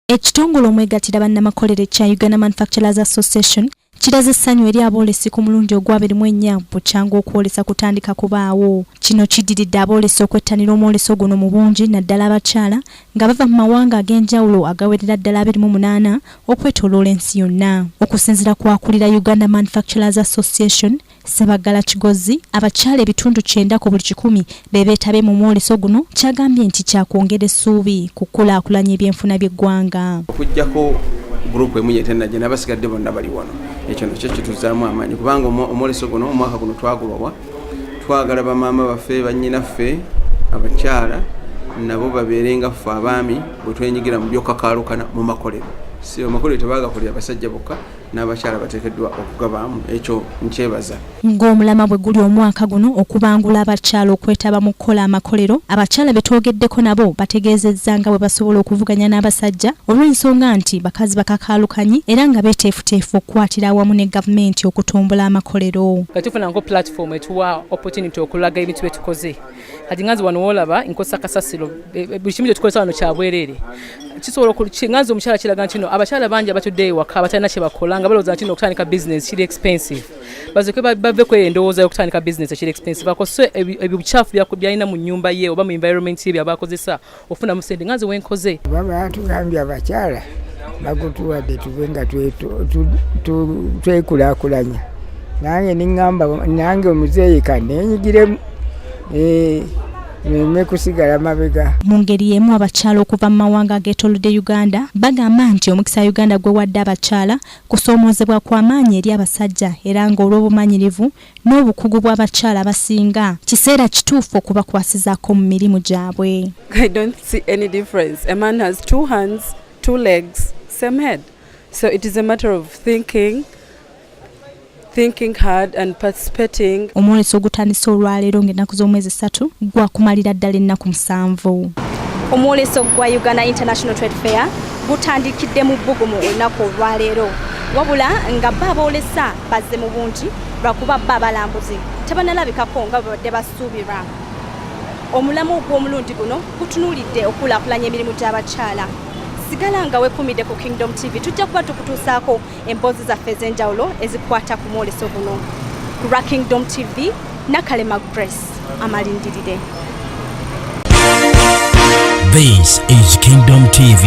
Ekitongole omwegattira bannamakolero ekya Uganda Manufacturers Association kiraze essanyu eri aboolesi ku mulundi ogwa 24 bukyanga okwolesa kutandika kubaawo. Kino kiddiridde aboolesi okwettanira omwoleso guno mu bungi, naddala abakyala nga bava mu mawanga ag'enjawulo agawerera ddala 28 okwetooloola ensi yonna. Okusinziira ku akulira Uganda Manufacturers Association, Sebaggala Kigozi, abakyala 90% be beetabye mu mwoleso guno, kyagambye nti kyakwongera essuubi ku kukulaakulanya ebyenfuna by'eggwanga. Okuggyako group emu yetenajja, n'abasigadde bonna bali wano. Ekyo nakyo kituzaamu amaanyi kubanga omwoleso guno omwaka guno twagulwawa twagala bamaama baffe, bannyinaffe abakyala nabo babeere nga ffe abaami bwe twenyigira mu byokakaalukana mu makolero. Si amakolero tebagakolera basajja bokka, n'abakyala bateekeddwa okugabaamu. Ekyo nkyebaza. Ng'omulamwa bwe guli omwaka guno okubangula abakyala okwetaba mu kukola amakolero, abakyala be twogeddeko nabo bategeezezza nga bwe basobola okuvuganya n'abasajja olw'ensonga nti bakazi bakakaalukanyi era nga beeteefuteefu okukwatira awamu ne gavumenti okutumbula amakolero. Nga tufunako platform etuwa opportunity okulaga ebintu bye tukoze. Kati nga nze wano woolaba nkozesa kasasiro, buli kimu kyetukozesa wano kyabwereere. Kisobola nga nze omukyala kiraga nti no abakyala bangi abatudde ewaka abatalina kye bakola nga balowooza nti no okutandika business kiri expensive, bazooke bave kweyo endowooza y'okutandika business ekiri expensive, akozese ebikyafu byalina mu nnyumba ye oba mu environment ye byaba akozesa ofunamu sente, nga nze wenkoze. Oba batugambye abakyala bagutuwadde tube nga twekulaakulanya, nange niŋŋamba nange omuzeeyi kaneenyigiremu, neme kusigala mabega. Mu ngeri y'emu, abakyala okuva mu mawanga ageetoolodde Uganda bagamba nti omukisa Uganda gwe wadde abakyala kusoomoozebwa kw'amaanyi eri abasajja, era ng'olw'obumanyirivu n'obukugu bw'abakyala abasinga, kiseera kituufu okubakwasizaako mu mirimu gyabwe. I don't see any difference. A man has two hands, two legs, same head. So it is a matter of thinking, thinking hard and participating. Omwoleso ogutandise olwaleero ng'ennaku z'omwezi 3 gwakumalira ddala ennaku 7. Omwoleso gwa Uganda International Trade Fair gutandikidde mu bbugumu olunaku olwaleero, wabula nga bo aboolesa bazze mu bungi, lwakuba bo abalambuzi tebanalabikako nga bwe babadde basuubirwa. Omulamwa ogw'omulundi guno gutunuulidde okukulaakulanya emirimu gy'abakyala. Sigala nga wekumidde ku Kingdom TV, tujja kuba tukutuusaako emboozi zaffe ez'enjawulo ezikwata ku mwoleso guno. Ku lwa Kingdom TV, Nakalema Grace amalindirire. This is Kingdom TV.